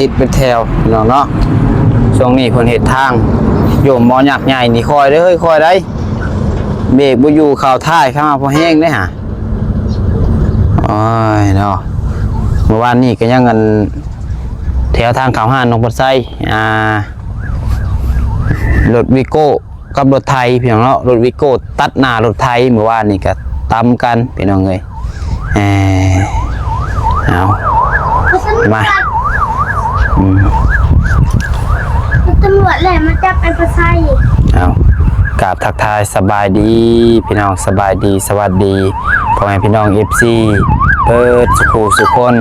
ຕິດເປັນແຖວພີ່ນ້ອງເນາະ. ຊ່ວງນີ້ເພິ່ນເຮັດທາງ ໂຍມໝໍຍັກໃຫຍ່ນີ້ ຄ່ອຍເດີເຮີ້ຍ ຄ່ອຍໄດ໋ ເບຣກບໍ່ຢູ່ ເຂົ້າທ້າຍເຂົ້າມາພໍແຮງເດ້ຫາ. ໂອ້ຍເນາະ ເມື່ອວານນີ້ກໍຍັງອັນ ແຖວທາງເຂົ້າຮ້ານນ້ອງປາໄຊ ອ່າ ລົດວີໂກ້ ກັບລົດໄຖພີ່ນ້ອງເນາະ, ລົດວີໂກ້ຕັດໜ້າລົດໄຖ ມື້ວານນີ້ກໍຕຳກັນພີ່ນ້ອງເອີຍ. ເອີ ເອົາ ມາ ອືມ ຕຳຫຼວດແຫຼະມາຈັບໄອ້ປາໄຊ. ເອົາ ກາບທັກທາຍສະບາຍດີພີ່ນ້ອງ, ສະບາຍດີ ສະຫວັດດີພໍ່ແມ່ພີ່ນ້ອງ ເອັຟຊີ ເບິດສູ່ຜູ້ສູ່ຄົນ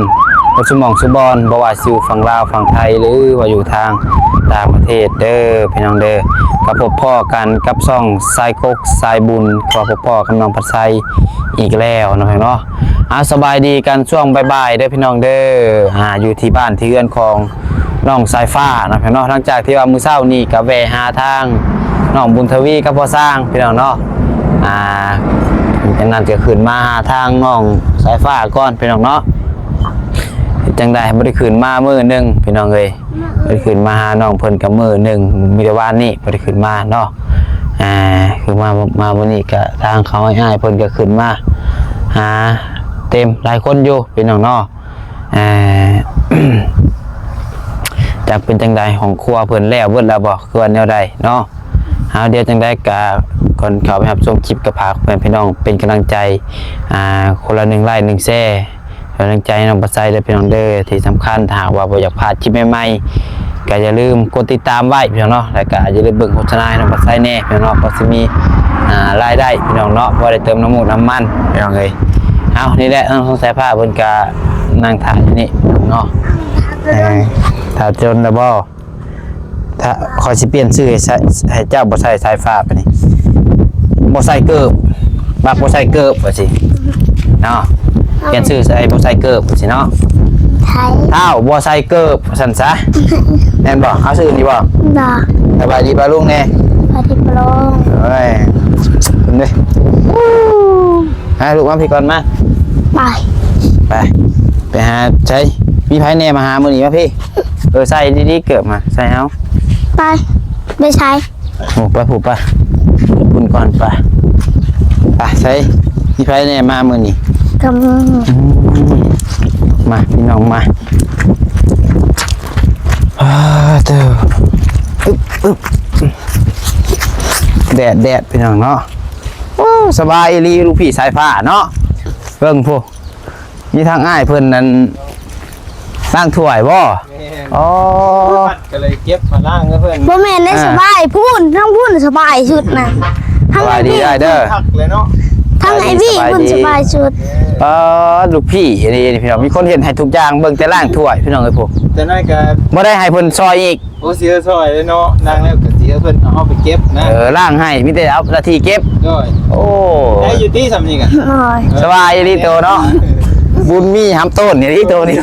ເບິດສູ່ໝ່ອງສູ່ບ່ອນ, ບໍ່ວ່າຊິຢູ່ຝັ່ງລາວ ຝັ່ງໄທ ຫຼືວ່າຢູ່ທາງຕ່າງປະເທດເດີພີ່ນ້ອງເດີ. ກໍພົບພໍ້ກັນກັບຊ່ອງສາຍກົກສາຍບຸນ, ກໍພົບພໍ້ກັບນ້ອງພັດໄຊອີກແລ້ວເນາະ ເນາະ. ອ່າ ສະບາຍດີກັນຊ່ວງບ່າຍໆເດີພີ່ນ້ອງເດີ. ອ່າ ຢູ່ທີ່ບ້ານທີ່ເຮືອນຂອງ ນ້ອງສາຍຟ້າເນາະ ເນາະ. ຫຼັງຈາກທີ່ວ່າມື້ເຊົ້ານີ້ກໍແວ່ຫາທາງນ້ອງບຸນທະວີກັບພໍ່ຊ້າງພີ່ນ້ອງເນາະ, ອ່າ ຈາກນັ້ນກໍຂຶ້ນມາຫາທາງນ້ອງສາຍຟ້າກ່ອນພີ່ນ້ອງເນາະ. ເຮັດຈັ່ງໃດບໍ່ໄດ້ຂຶ້ນມາມື້ໜຶ່ງພີ່ນ້ອງເອີຍ, ບໍ່ໄດ້ຂຶ້ນມາຫານ້ອງເພິ່ນກໍມື້ໜຶ່ງ, ມີແຕ່ວານນີ້ບໍ່ໄດ້ຂຶ້ນມາເນາະ. ອ່າ ຄືມາ ມາມື້ນີ້ກໍທາງເຂົາອ້າຍເພິ່ນກໍຂຶ້ນມາຫາເຕັມຫຼາຍຄົນຢູ່ພີ່ນ້ອງເນາະ. ອ່າ ຈັກເປັນຈັ່ງໃດ ຫ້ອງຄົວເພິ່ນແລ້ວເບິດແລ້ວບໍ່ ຄືວ່າແນວໃດເນາະ. ເອົາ ດຽວຈັ່ງໃດກະກ່ອນເຂົ້າໄປຮັບຊົມຄລິບ ກໍຝາກເພື່ອນພີ່ນ້ອງເປັນກຳລັງໃຈ ອ່າ ຄົນລະໜຶ່ງໄລ້ ໜຶ່ງແຊ ເປັນກຳລັງໃຈໃຫ້ນ້ອງປາໄຊເດີພີ່ນ້ອງເດີ. ທີ່ສຳຄັນ ຖ້າຫາກວ່າບໍ່ຢາກພາດຄລິບໃໝ່ໆ ກໍຢ່າລືມກົດຕິດຕາມໄວ້ພີ່ນ້ອງເນາະ, ແລ້ວກໍຢ່າລືມເບິ່ງໂຄສະນາໃຫ້ນ້ອງປາໄຊແດ່ພີ່ນ້ອງເນາະ, ພໍຊິມີ ອ່າ ລາຍໄດ້ພີ່ນ້ອງເນາະ, ພໍໄດ້ເຕີມນ້ຳມັນນ້ຳມັນພີ່ນ້ອງເອີຍ. ເອົາ ນີ້ແຫຼະ ນ້ອງສາຍຟ້າເພິ່ນກະນັ່ງຖ້າຢູ່ນີ້ເນາະ. ເອີ ຖ້າຈົນແລ້ວບໍ່? ຖ້າຂ້ອຍຊິປ່ຽນຊື່ໃຫ້ ໃຫ້ເຈົ້າ ບໍ່ໃສ່ສາຍຟ້າປານນີ້ ບໍ່ໃສ່ເກີບ, ມັກບໍ່ໃສ່ເກີບວ່າຊີ້ເນາະ. ປ່ຽນຊື່ໃສ່ບໍ່ໃສ່ເກີບວ່າຊີ້ເນາະ. ທ້າວບໍ່ໃສ່ເກີບ ວ່າຊັ້ນຊະ. ແມ່ນບໍ່? ເອົາຊື່ນີ້ບໍ່? ບໍ່. ສະບາຍດີປ້າລຸງແດ່. ສະບາຍດີປ້າລຸງ. ໂອ້ຍ ເດ້ ຫາລູກມາພີ້ກ່ອນມາ. ໄປ ໄປ ໄປຫາໃສ? ມີໃຜແດ່ມາຫາມື້ນີ້? ມາພີ້. ເອີ ໃສ່ດີໆ ເກີບມາໃສ່ເອົາ. ໄປ ໄປໃສ? ໂອ້ ໄປພຸ້ນ ໄປພຸ້ນກ່ອນ ໄປ ໄປໃສ? ມີໃຜແດ່ມາມື້ນີ້? ກໍມີ ອືມ ມາພີ່ນ້ອງມາ. ອ່າ ເຕີ ອຶບ ອຶບ ແດດ ແດດ ພີ່ນ້ອງເນາະ. ໂອ້ ສະບາຍອີ່ຫຼີ ລູກພີ່ສາຍຟ້າເນາະ. ເບິ່ງພຸ້ນ ມີທາງອ້າຍເພິ່ນນັ້ນ ລ້າງຖ້ວຍບໍ່? ແມ່ນ. ອໍ ກໍເລີຍເກັບມາລ້າງໃຫ້ເພິ່ນ. ບໍ່ແມ່ນໄດ້ ອ່າ ສະບາຍພຸ້ນ, ທາງພຸ້ນສະບາຍສຸດນະ. ທາງ ສະບາຍດີອ້າຍເດີ. ຄັກເລີຍເນາະ. ທາງອ້າຍວີພຸ້ນສະບາຍສຸດ. ເອີ ລູກພີ່ ອັນນີ້ພີ່ນ້ອງ ມີຄົນເຮັດໃຫ້ທຸກຢ່າງ, ເບິ່ງແຕ່ລ້າງຖ້ວຍ ພີ່ນ້ອງເອີຍ. ຜູ້ ແຕ່ນັ້ນກໍບໍ່ໄດ້ໃຫ້ເພິ່ນຊ່ອຍອີກ. ໂອ້ ເສຍຊ່ອຍເລີຍເນາະ, ລ້າງແລ້ວກໍເສຍເພິ່ນເອົາໄປເກັບນະ. ເອີ ລ້າງໃຫ້ ມີແຕ່ເອົາໜ້າທີ່ເກັບ. ໂດຍ. ໂອ້ ໄດ້ຢູ່ຕິສ່ຳນີ້ກະ. ໂດຍ. ສະບາຍອີ່ຫຼີໂຕເນາະ. ບຸນມີຫຳໂຕນອີ່ຫຼີໂຕນີ້.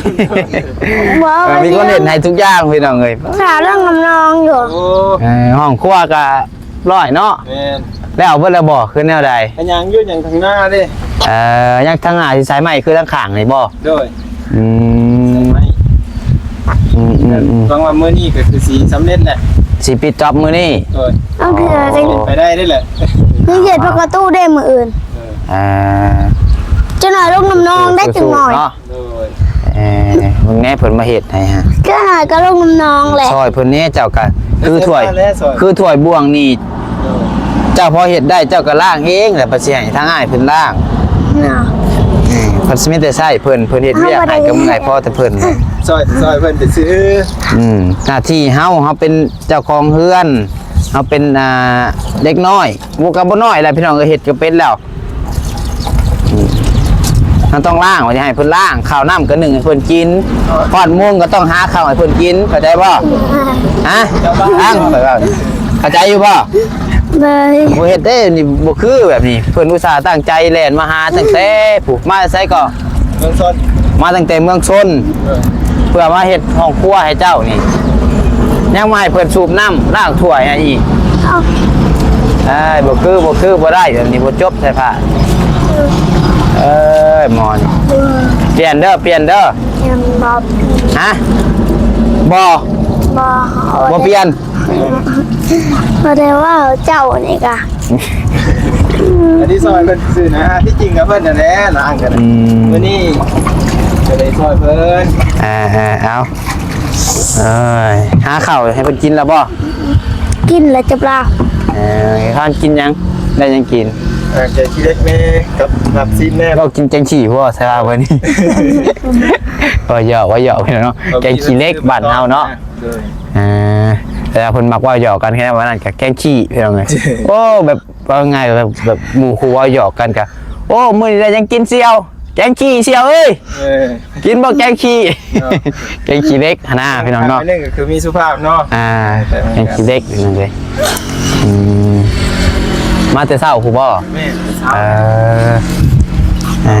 ບໍ່ ເອີ ມີຄົນເຮັດໃຫ້ທຸກຢ່າງ ພີ່ນ້ອງເອີຍ. ຖ້າເລື່ອງນ້ຳນອງຢູ່. ໂອ້ ເອີ ຫ້ອງຄົວກະ ຮ້ອຍເນາະ. ແມ່ນ. ແລ້ວເບິດແລ້ວບໍ່ ຄືແນວໃດ? ກໍຍັງຢູ່ ຍັງທາງໜ້າເດ້. ເອີ ຍັງທາງໜ້າຊິໃສ່ໄມ້ຄືທາງຂ້າງນີ້ບໍ່? ໂດຍ. ອືມ ໃສ່ໄມ້. ອືມໆໆ ຫວັງວ່າມື້ນີ້ກໍຄືຊິສຳເລັດແຫຼະ ຊິປິດຈອບມື້ນີ້. ໂດຍ. ເອົາເທື່ອຈັ່ງ ເປັນໄປໄດ້ເດ້ແຫຼະ. ຍັງເຮັດປະຕູເດ້ມື້ອື່ນ. ເອີ ອ່າ ຈັກໜ້ອຍລົງນ້ຳນອງໄດ້ ຈັ່ງໜ້ອຍ. ໂດຍ. ເອີ ເບິ່ງແດ່ເພິ່ນມາເຮັດໃຫ້ຮະ. ກໍຫາກໍລົງນ້ຳນອງແຫຼະ. ຊ່ອຍເພິ່ນແດ່ ເຈົ້າກໍຄືຖ້ວຍ ຄືຖ້ວຍບ່ວງນີ້. ໂດຍ. ເຈົ້າພໍເຮັດໄດ້ ເຈົ້າກໍລ້າງເອງແຫຼະ, ບໍ່ຊິໃຫ້ທາງອ້າຍເພິ່ນລ້າງ. ເນາະ. ເອີ ເພິ່ນຊິມີແຕ່ໃຊ້ເພິ່ນ, ເພິ່ນເຮັດວຽກໃຫ້ກໍເມື່ອຍພໍແຕ່ເພິ່ນ. ຊ່ອຍ ຊ່ອຍເພິ່ນໄປຊື້. ອືມ ໜ້າທີ່ເຮົາ, ເຮົາເປັນເຈົ້າຂອງເຮືອນ, ເຮົາເປັນ ອ່າ ເດັກນ້ອຍ. ບໍ່ ກໍບໍ່ນ້ອຍແຫຼະ ພີ່ນ້ອງເອີຍ, ເຮັດກໍເປັນແລ້ວ. ອືມ ເຮົາຕ້ອງລ້າງ ວ່າຈະໃຫ້ເພິ່ນລ້າງ, ເຂົ້ານ້ຳກໍໜຶ້ງໃຫ້ເພິ່ນກິນ, ຮອດໂມງກໍຕ້ອງຫາເຂົ້າໃຫ້ເພິ່ນກິນ, ເຂົ້າໃຈບໍ່? ຮະ? ຟັງຂ້ອຍເວົ້າ ເຂົ້າໃຈຢູ່ບໍ່? ບໍ່ ບໍ່ເຮັດເດ້ ນີ້ບໍ່ຄືແບບນີ້. ເພິ່ນອຸດສ່າຕັ້ງໃຈແລ່ນມາຫາຕັ້ງແຕ່ພຸ້ນ ມາແຕ່ໃສກໍ? ເມືອງຊົນ. ມາຕັ້ງແຕ່ເມືອງຊົນ. ເອີ ເພື່ອມາເຮັດຫ້ອງຄົວໃຫ້ເຈົ້ານີ້, ຍັງມາໃຫ້ເພິ່ນສູບນ້ຳ ລ້າງຖ້ວຍໃຫ້ອີກ. ເອົ້າ ເອີຍ ບໍ່ຄື ບໍ່ຄື ບໍ່ໄດ້ ແບບນີ້ບໍ່ຈົບໃສ່ຜ້າ. ເອີຍ ໝໍນີ້. ເອີ ປ່ຽນເດີ ປ່ຽນເດີ. ຍັງບໍ່ປ່ຽນ. ຮະ? ບໍ່ ບໍ່ ບໍ່ປ່ຽນ ບໍ່ໄດ້ເວົ້າ ເຈົ້ານີ້ກະ ອັນນີ້ຊ່ອຍເພິ່ນຊື່ນະ ທີ່ຈິງກະເພິ່ນນັ້ນແຫຼະລ້າງກັນ ອືມ ມື້ນີ້ກະໄດ້ຊ່ອຍເພິ່ນ ອ່າໆ ເອົາ ເອີຍ ຫາເຂົ້າໃຫ້ເພິ່ນກິນແລ້ວບໍ່? ກິນແລ້ວຈັບລາວ ເອີຍ ເຂົາກິນຫຍັງ? ໄດ້ຫຍັງກິນ? ເອີ ແກງຂີ້ເຫຼັກແດ່ກັບນ້ຳຊີນແດ່ ເວົ້າກິນແກງຂີ້ບໍ່ ສາວເພິ່ນນີ້ ເວົ້າຫຍອກ ເວົ້າຫຍອກພີ່ນ້ອງເນາະ ແກງຂີ້ເຫຼັກບ້ານເຮົາເນາະ ໂດຍ ເອີ ແຕ່ວ່າເພິ່ນມັກເວົ້າຫຍອກກັນ ແຄ່ວ່ານັ້ນກະແກງຂີ້ພີ່ນ້ອງເອີຍ ໂອ້ ແບບ ເວົ້າງ່າຍແບບ ແບບໝູ່ຄູ່ເວົ້າຫຍອກກັນກະ ໂອ້ ມື້ນີ້ໄດ້ຫຍັງກິນສ່ຽວ? ແກງຂີ້ສ່ຽວເອີຍ ເອີ ກິນບໍ່ແກງຂີ້? ເນາະ ແກງຂີ້ເຫຼັກຫັ້ນນະພີ່ນ້ອງເນາະ ໜຶ່ງກະຄືມີສຸພາບເນາະ ອ່າ ແກງຂີ້ເຫຼັກພີ່ນ້ອງເອີຍ ອືມ ມາແຕ່ເຊົ້າພຸ້ນບໍ່? ແມ່ນ ເອີ ເອີ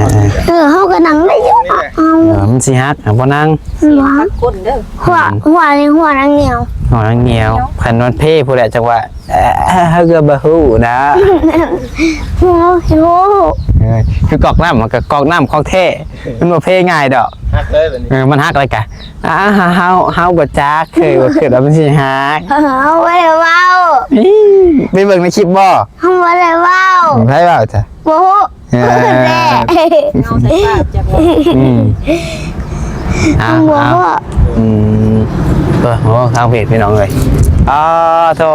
ເອີ ເຮົາກະນັ່ງໄດ້ຢູ່ ເອີ ມັນຊິຫັກ ບໍ່ນັ່ງ ຫັວ ຄົນເດີ ຫົວ ຫົວນີ້ຫົວນາງໜຽວ ຫົວນາງໜຽວ ຄັນມັນເພພຸ້ນແຫຼະ ຈັງຫວະ ເອີ ເຮົາກະບໍ່ຮູ້ນະ ຮູ້ ຮູ້ ເອີ ຄືກອກນ້ຳ ມັນກະກອກນ້ຳຂອງແທ້ ມັນບໍ່ເພງ່າຍດອກ ຫັກເລີຍບາດນີ້ ເອີ ມັນຫັກແລ້ວກະ ອ່າ ເຮົາ ເຮົາ ເຮົາບໍ່ຈັກ ເຄີຍບໍ່ຄິດວ່າມັນຊິຫັກ ເຮົາບໍ່ໄດ້ເວົ້າ ອີ ໄປເບິ່ງໃນຄລິບບໍ່? ເຮົາບໍ່ໄດ້ເວົ້າ ໃຜເວົ້າຊະ? ບໍ່ຮູ້ ເອີ ເອົາໃສ່ປາກຈັກວ່າ ອືມ ເອົາ ບໍ່ ເອົາ ອືມ ເອີ ໂອ້ ທາງເພດພີ່ນ້ອງເອີຍ ອ້າໂທ້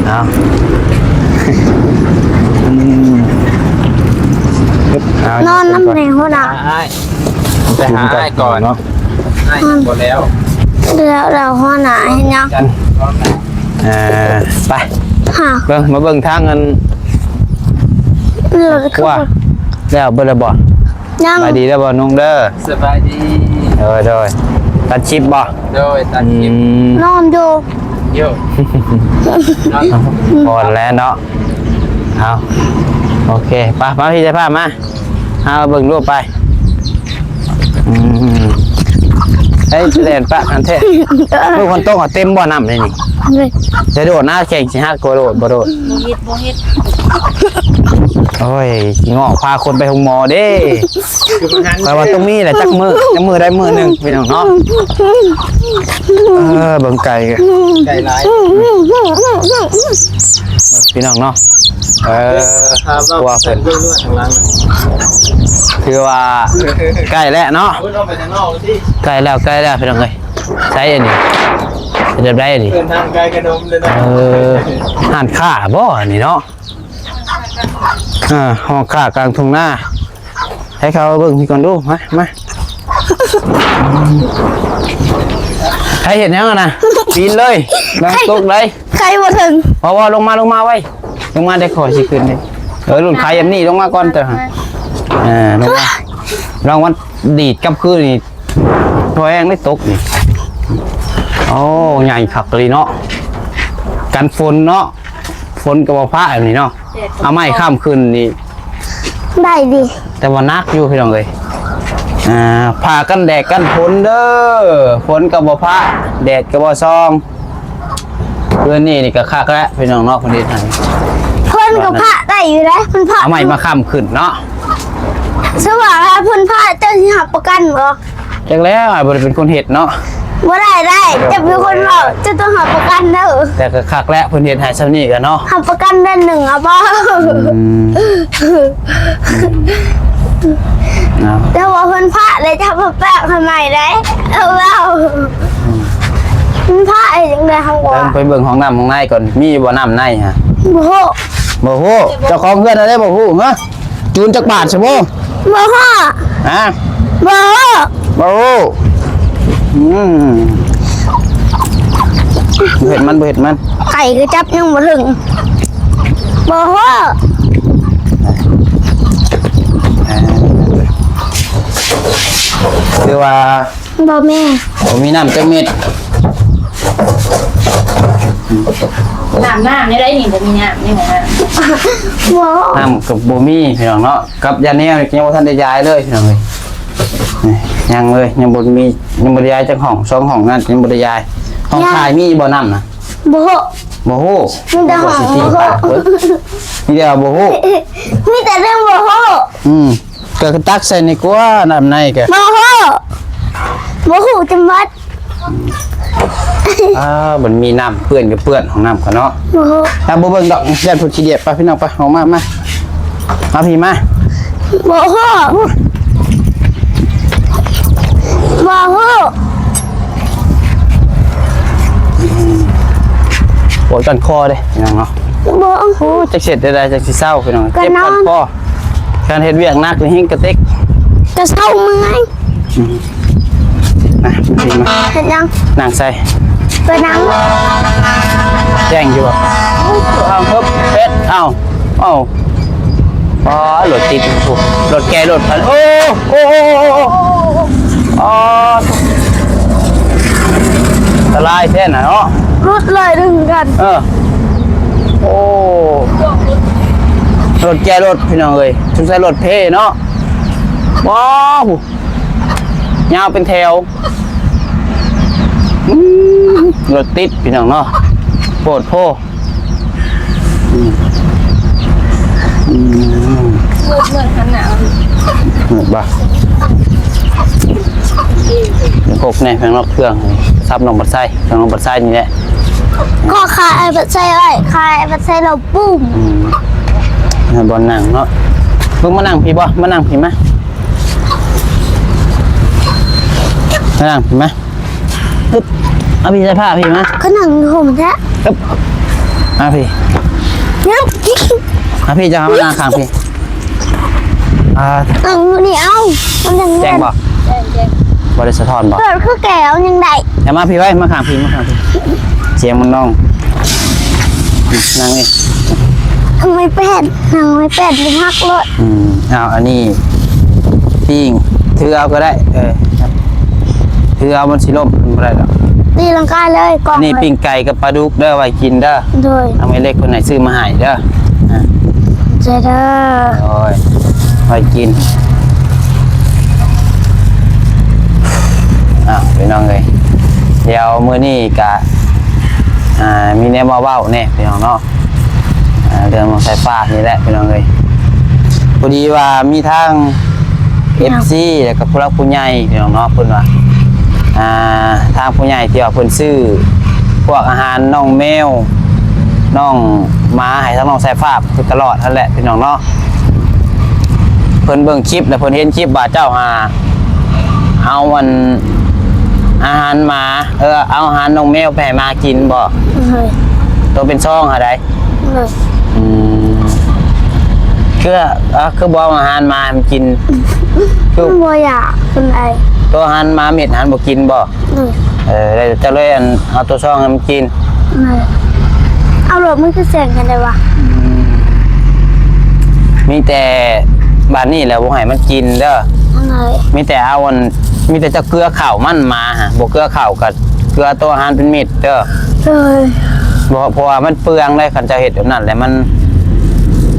ເອົາ ອືມ ເອົາ ນອນນຳແມ່ຫົວໜ້າ ອ້າຍ ໄປຫາອ້າຍກ່ອນເນາະ ອ້າຍຍັງບໍ່ແລ້ວ ແລ້ວ ແລ້ວຫົວໜ້າເຮັດຫຍັງ? ອ່າ ໄປ ຫາ ເບິ່ງ ມາເບິ່ງທາງອັນ ເອີ ຄົວ ແລ້ວເບິດແລ້ວບໍ່? ຍັງ ສະບາຍດີເດີບໍ່ນຸ່ງເດີ ສະບາຍດີ ໂດຍ ໂດຍ ຕັດຄລິບບໍ່? ໂດຍ ຕັດຄລິບ ອືມ ນອນຢູ່ ຢູ່ ນອນ ອ່ອນແລ້ວເນາະ ເອົາ ໂອເຄ ໄປ ມາພີ່ ໄດ້ພາມາ ເອົາເບິ່ງລູກໄປ ອືມ ເອີຍ ແລ່ນປະຫັ້ນແທ້ ເບິ່ງຝົນຕົກເຕັມບໍ່ນ້ຳໃນນີ້ ຈະໂດດນະ ແຂ່ງຊິຫັກ ບໍ່ໂດດ ບໍ່ໂດດ ບໍ່ເຮັດ ບໍ່ເຮັດ ໂອ້ຍ ຊິງອກພາຄົນໄປໂຮງໝໍເດ້ ແຕ່ວ່າຕ້ອງມີແຫຼະ ຈັກມື້ ຈັກມື້ໄດ້ມື້ໜຶ່ງ ພີ່ນ້ອງເນາະ ເອີ ເບິ່ງໄກ່ ໄກ່ຫຼາຍ ພີ່ນ້ອງເນາະ ເອີ ວ່າເພິ່ນ ຄືວ່າໃກ້ແລ້ວເນາະ ໃກ້ແລ້ວ ໃກ້ແລ້ວ ພີ່ນ້ອງເອີຍ ໃສອັນນີ້ ເປັນແບບໃດອັນນີ້ ເດີນທາງໄກຂະໜົມເລີຍເນາະ ເອີ ຮ້ານຄ້າບໍ່ອັນນີ້ເນາະ ອ່າ ຮ້ານຄ້າກາງທົ່ງນາ ໃຫ້ເຂົາເບິ່ງພີ້ກ່ອນດູ ມາ ມາ ໃຜເຮັດຫຍັງຫັ້ນນະ ປີນເລີຍ ລະວັງຕົກໄດ໋ ໄຄບໍ່ເຖິງ ເວົ້າໆ ລົງມາ ລົງມາໄວ ລົງມາໄດ້ ຂ້ອຍຊິຂຶ້ນເດ້ ເອີ ລຸ້ນໄຄແບບນີ້ ລົງມາກ່ອນເດີ ເອີ ລົງມາ ລະວັງມັນດີດກັບຄືນນີ້ ພໍແຮງໄດ້ຕົກນີ້ ໂອ້ ໃຫຍ່ຄັກອີ່ຫຼີເນາະ ກັນຝົນເນາະ ຝົນກະບໍ່ພະແບບນີ້ເນາະ ເອົາໄມ້ຄ້ຳຂຶ້ນນີ້ ໄດ້ດີ ແຕ່ວ່າໜັກຢູ່ພີ່ນ້ອງເອີຍ ອ່າ ຜ້າກັນແດດກັນຝົນເດີ ຝົນກະບໍ່ພະ ແດດກະບໍ່ສ່ອງ ເຮືອນນີ້ນີ້ກະຄັກແລ້ວພີ່ນ້ອງເນາະ ເພິ່ນເຮັດໃຫ້ ຝົນກະພະໄດ້ຢູ່ເດ້ ມັນພະ ເອົາໄມ້ມາຄ້ຳຂຶ້ນເນາະ ສະວ່າຖ້າຝົນພະ ເຈົ້າຊິຮັບປະກັນບໍ່? ຈັກແລ້ວ ອ້າຍບໍ່ໄດ້ເປັນຄົນເຮັດເນາະ ບໍ່ໄດ້ ໄດ້ ເຈົ້າເປັນຄົນເວົ້າ ເຈົ້າຕ້ອງຮັບປະກັນເດີ ແຕ່ກະຄັກແລ້ວ ເພິ່ນເຮັດໃຫ້ຊ່ຳນີ້ກະເນາະ ຮັບປະກັນເດືອນໜຶ່ງເອົາບໍ່? ອືມ ເນາະ ແຕ່ວ່າເພິ່ນພະເລີຍ ເຈົ້າມາແປກໃຫ້ໃໝ່ໄດ໋ ເອົາເວົ້າ ອືມ ເພິ່ນພະເຮັດຈັ່ງໃດເຮົາວ່າ ໄປເບິ່ງຫ້ອງນ້ຳຫ້ອງໃນກ່ອນ ມີບໍ່ນ້ຳໃນຫະ? ບໍ່ຮູ້ ບໍ່ຮູ້ ເຈົ້າຂອງເຮືອນອັນໃດບໍ່ຮູ້ຫະ? ຈູນຈັກບາດຊະບໍ່? ບໍ່ຮູ້ ຮະ? ບໍ່ຮູ້ ບໍ່ຮູ້ ອືມ ບໍ່ເຫັນມັນ ບໍ່ເຫັນມັນ ໄກ່ກະຈັບຍັງບໍ່ເຖິງ ບໍ່ຮູ້ ຄືວ່າ ບໍ່ມີ ບໍ່ມີນ້ຳຈັກເມັດ ນ້ຳ ນ້ຳແນວໃດນີ້ ບໍ່ມີນ້ຳໃນຫ້ອງນ້ຳ ບໍ່ ນ້ຳກະບໍ່ມີພີ່ນ້ອງເນາະ ກັບຢາແນວນີ້ຍັງບໍ່ທັນໄດ້ຢາຍເລີຍພີ່ນ້ອງເອີຍ ຍັງເລີຍ ຍັງບໍ່ມີ ຍັງບໍ່ໄດ້ຢາຍຈັກຫ້ອງ ສອງຫ້ອງນັ້ນຍັງບໍ່ໄດ້ຢາຍ ຫ້ອງ ຍັງ ທ້າຍມີບໍ່ນ້ຳນະ? ບໍ່ຮູ້ ບໍ່ຮູ້ ມີແຕ່ຫ້ອງ ຊິຕີປາກເບິດ ມີແຕ່ບໍ່ຮູ້ ມີແຕ່ເລື່ອງບໍ່ຮູ້ ອືມ ກະຕັກໃສ່ນີ້ກວ່າ ນ້ຳໃນກະ ບໍ່ຮູ້ ບໍ່ຮູ້ຈະໝົດ ອ່າ ມັນມີນ້ຳເປື້ອນກໍເປື້ອນຫ້ອງນ້ຳກໍເນາະ. ບໍ່ຮູ້ ອ່າ ບໍ່ເບິ່ງດອກ ຢ້ານເພິ່ນຂີ້ດຽດ. ໄປ ພີ່ນ້ອງ ໄປ ອອກມາ ມາ ມາ ພີ່ ມາ. ບໍ່ຮູ້ ບໍ່ຮູ້. ປວດກ້ນຄໍເດ້ພີ່ນ້ອງເນາະ. ບໍ່ ໂອ້ ຈັກຊິເຮັດແນວໃດ ຈັ່ງຊິເຊົາ ພີ່ນ້ອງ. ເຈັບກ້ນຄໍ ການເຮັດວຽກໜັກນີ້ແຮງກະເຕັກ ກະເຊົາເມື່ອຍ. ອືມ ມາ ມາ ມາ ເຮັດຫຍັງ? ນັ່ງໃສ່ ໄປນັ່ງ ແຈ້ງຢູ່ບໍ່? ເອົາ ເພິບ ເຮັດ ເອົາ ເອົາ ອໍ ລົດຕິດ ລົດແກ່ລົດ ໂອ້ ໂອ້ ໂອ້ ອໍ ອັນຕະລາຍແທ້ນະເນາະ. ລົດເລີຍດຶງກັນ ເອີ ໂອ້ ລົດແກ່ລົດ ພີ່ນ້ອງເອີຍ ສົງໄສລົດເພເນາະ. ວ້າວ ຍາວເປັນແຖວ ອືມ ລົດຕິດ ພີ່ນ້ອງເນາະ ໂພດໂພ. ອືມ ອືມ ມືດໆ ຫັ້ນນະ ເຫັນບໍ່? ຄົກແນ່ ເຄື່ອງນອກເຄື່ອງ ຊັບນ້ອງບັດໄຊ ເຄື່ອງນ້ອງບັດໄຊນີ້ແຫຼະ ຂໍຂາຍບັດໄຊໄວ້ ຂາຍບັດໄຊລາວປຸ້ມ. ອືມ ໃຫ້ບ່ອນນັ່ງເນາະ. ເບິ່ງ ມານັ່ງພີ້ບໍ່? ມານັ່ງພີ້ ມາ ມານັ່ງພີ້ ມາ. ຮຶບ ເອົາພີ້ໃສ່ຜ້າພີ້ມາ ຄືນັ່ງຫົມແທ້ ຮຶບ ມາພີ້ ຮຶບ ມາພີ້ ເຈົ້າມານັ່ງຂ້າງພີ້ ອ່າ ນັ່ງຢູ່ນີ້ ເອົາ ມັນຈັ່ງແຈ້ງບໍ່? ແຈ້ງ ແຈ້ງ ບໍ່ໄດ້ສະທ້ອນບໍ່? ເກີດຄືແກ້ວຍັງໄດ້ ເອົາມາພີ້ໄວ້ ມາຂ້າງພີ້ ມາຂ້າງພີ້ ສຽງມັນນ້ອງ ນັ່ງນີ້ ນັ່ງໄມ້ແປ້ນ ນັ່ງໄມ້ແປ້ນມັນຫັກໂລດ. ອືມ ເອົາ ອັນນີ້ປີ້ງ ຖືເອົາກໍໄດ້ ເອີ ຖືເອົາ ມັນຊິລົ້ມ ມັນບໍ່ໄດ້ດອກ ຕີລັງກາເລີຍ ກອງ ອັນນີ້ ເລີຍ ປີ້ງໄກ່ກັບປາດຸກເດີ ໄວ້ກິນເດີ ໂດຍ ທາງແມ່ເລັກເພິ່ນໃຫ້ຊື້ມາໃຫ້ເດີ ອ່າ ໃຈເດີ ໂດຍ ໄວ້ກິນ. ອ້າວ ພີ່ນ້ອງເອີຍ ດຽວມື້ນີ້ກະ ອ່າ ມີແນວມາເວົ້າແດ່ພີ່ນ້ອງເນາະ ອ່າ ເລື່ອງນ້ອງສາຍຟ້ານີ້ແຫຼະພີ່ນ້ອງເອີຍ ພໍດີວ່າມີທາງ ເອັຟຊີ ແລ້ວກໍຜູ້ຫຼັກຜູ້ໃຫຍ່ພີ່ນ້ອງເນາະ ເພິ່ນວ່າ ອ່າ ທາງຜູ້ໃຫຍ່ທີ່ວ່າເພິ່ນຊື້ພວກອາຫານນ້ອງແມວ ນ້ອງໝາໃຫ້ທາງນ້ອງສາຍຟ້າຢູ່ຕະຫຼອດຫັ້ນແຫຼະພີ່ນ້ອງເນາະ ເພິ່ນເບິ່ງຄລິບແລ້ວເພິ່ນເຫັນຄລິບວ່າເຈົ້າຫາເອົາອັນ ອາຫານໝາ ເອີ ເອົາອາຫານນ້ອງແມວໄປໃຫ້ໝາກິນບໍ່? ໂດຍ ໂຕເປັນຊອງຫັ້ນໃດ? ໂດຍ ອືມ ຄື ອ່າ ຄືບໍ່ເອົາອາຫານໝາໃຫ້ມັນກິນ? ຄືມັນບໍ່ຢາກ ເພິ່ນໄອ ໂຕອາຫານໝາເມັດຫັ້ນບໍ່ກິນບໍ່? ໂດຍ ເອີ ແລ້ວເຈົ້າເລີຍອັນ ເອົາໂຕຊອງໃຫ້ມັນກິນ? ໂດຍ ເອົາໂລດ ມັນຄືແຊງກັນໄດ້ວະ? ອືມ ມີແຕ່ບາດນີ້ແຫຼະບໍ່ໃຫ້ມັນກິນເດີ ໂດຍ ມີແຕ່ເອົາອັນ ມີແຕ່ເຈົ້າເກືອເຂົ້າມັນ ໝາຫັ້ນ ບໍ່ເກືອເຂົ້າກໍເກືອໂຕອາຫານເປັນເມັດເດີ ໂດຍ ບໍ່ ເພາະວ່າມັນເປືອງເດ້ ຄັນເຈົ້າເຮັດແບບນັ້ນແຫຼະ ມັນ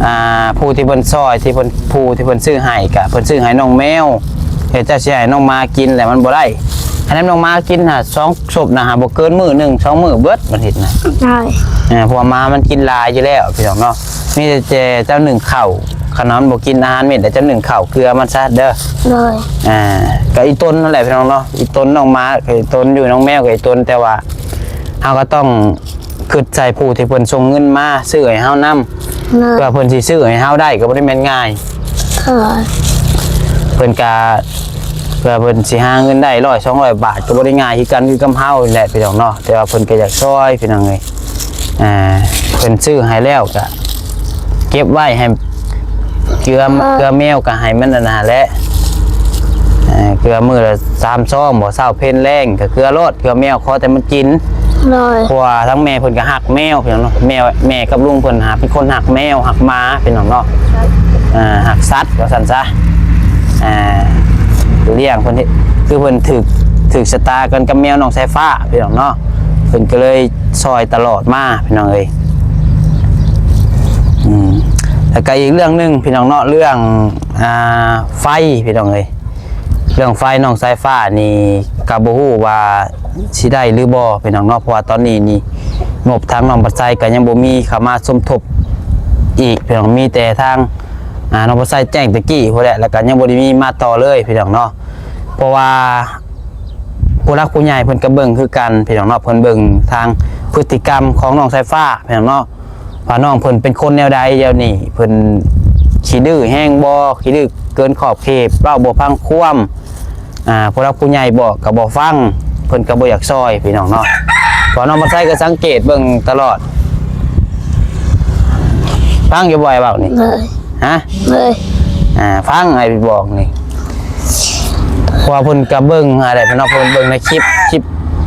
ອ່າ ຜູ້ທີ່ເພິ່ນຊ່ອຍ ທີ່ເພິ່ນ ຜູ້ທີ່ເພິ່ນຊື້ໃຫ້ກະເພິ່ນຊື້ໃຫ້ນ້ອງແມວ ເຮັດເຈົ້າຊິໃຫ້ນ້ອງໝາກິນແຫຼະ ມັນບໍ່ໄດ້ ຄັນໃຫ້ນ້ອງໝາກິນຫາ ສອງສົບນະຫາ ບໍ່ເກີນມື້ໜຶ່ງສອງມື້ເບິດ ມັນເຮັດນະ ໂດຍ ເອີ ເພາະວ່າໝາມັນກິນຫຼາຍຢູ່ແລ້ວ ພີ່ນ້ອງເນາະ ມີແຕ່ເຈົ້າໜຶ້ງເຂົ້າ ຄັນວ່າມັນບໍ່ກິນອາຫານເມັດ ແລ້ວເຈົ້າໜຶ້ງເຂົ້າເກືອມັນຊະເດີ ໂດຍ ອ່າ ກໍອີ່ຕົນນັ້ນແຫຼະ ພີ່ນ້ອງເນາະ ອີ່ຕົນນ້ອງໝາ ກໍອີ່ຕົນຢູ່ ນ້ອງແມວ ກໍອີ່ຕົນ ແຕ່ວ່າເຮົາກໍຕ້ອງ ຄິດໃສ່ຜູ້ທີ່ເພິ່ນສົ່ງເງິນມາຊື້ໃຫ້ເຮົານຳ ເພື່ອເພິ່ນຊິຊື້ໃຫ້ເຮົາໄດ້ກໍບໍ່ໄດ້ແມ່ນງ່າຍ ເອີ ເພິ່ນກະ ເພື່ອເພິ່ນຊິຫາເງິນໄດ້ຮ້ອຍສອງຮ້ອຍບາດກໍບໍ່ໄດ້ງ່າຍຄືກັນ ຄືກັບເຮົານີ້ແຫຼະພີ່ນ້ອງເນາະ ແຕ່ວ່າເພິ່ນກໍຢາກຊ່ອຍພີ່ນ້ອງເອີຍ ອ່າ ເພິ່ນຊື້ໃຫ້ແລ້ວກະເກັບໄວ້ໃຫ້ ເກືອ ເອີ ເກືອແມວກໍໃຫ້ມັນອັນນັ້ນແຫຼະ ເອີ ເກືອມື້ລະສາມຊອງບໍ່ ເຊົ້າເພັນແລງກໍເກືອໂລດ ເກືອແມວ ຂໍແຕ່ມັນກິນ ໂດຍ ເພາະວ່າທັງແມ່ເພິ່ນກໍຮັກແມວ ພີ່ນ້ອງເນາະ ແມ່ ແມ່ກັບລຸງເພິ່ນຫາເປັນຄົນຮັກແມວ ຮັກໝາ ພີ່ນ້ອງເນາະ ເອີ ຮັກສັດວ່າຊັ້ນຊະ ອ່າ ລ້ຽງເພິ່ນ ຄືເພິ່ນຖືກ ຖືກຊະຕາກັນກັບແມວນ້ອງສາຍຟ້າ ພີ່ນ້ອງເນາະ ເພິ່ນກໍເລີຍ ຊ່ອຍຕະຫຼອດມາພີ່ນ້ອງເອີຍ ອືມ ແລ້ວກໍອີກເລື່ອງໜຶ່ງພີ່ນ້ອງເນາະ ເລື່ອງ ອ່າ ໄຟພີ່ນ້ອງເອີຍ ເລື່ອງໄຟນ້ອງສາຍຟ້ານີ້ກໍບໍ່ຮູ້ວ່າຊິໄດ້ຫຼືບໍ່ພີ່ນ້ອງເນາະ ເພາະວ່າຕອນນີ້ນີ້ງົບທາງນ້ອງບັດໄຊກໍຍັງບໍ່ມີເຂົ້າມາສົມທົບອີກພີ່ນ້ອງ ມີແຕ່ທາງ ອ່າ ນ້ອງບັດໄຊແຈ້ງແຕ່ກີ້ພຸ້ນແຫຼະ ແລ້ວກໍຍັງບໍ່ໄດ້ມີມາຕໍ່ເລີຍພີ່ນ້ອງເນາະ ເພາະວ່າ ຜູ້ຫຼັກຜູ້ໃຫຍ່ເພິ່ນກໍເບິ່ງຄືກັນພີ່ນ້ອງເນາະ, ເພິ່ນເບິ່ງທາງພຶດຕິກຳຂອງນ້ອງສາຍຟ້າພີ່ນ້ອງເນາະ ວ່ານ້ອງເພິ່ນເປັນຄົນແນວໃດດຽວນີ້, ເພິ່ນຂີ້ດື້ແຮງບໍ່, ຂີ້ດື້ເກີນຂອບເຂດ, ເວົ້າບໍ່ຟັງຄວາມ, ອ່າ ຜູ້ຫຼັກຜູ້ໃຫຍ່ບອກກໍບໍ່ຟັງ, ເພິ່ນກໍບໍ່ຢາກຊ່ອຍພີ່ນ້ອງເນາະ. ເພາະນ້ອງພອນໄຊກໍສັງເກດເບິ່ງຕະຫຼອດ. ຟັງຢູ່ບໍ່ອ້າຍເວົ້ານີ້? ໂດຍ. ຮະ? ໂດຍ. ອ່າ ຟັງອ້າຍບອກນີ້. ເພາະວ່າເພິ່ນກໍເບິ່ງຫັ້ນແຫຼະພີ່ນ້ອງ, ເພິ່ນເບິ່ງໃນຄລິບ, ຄລິບ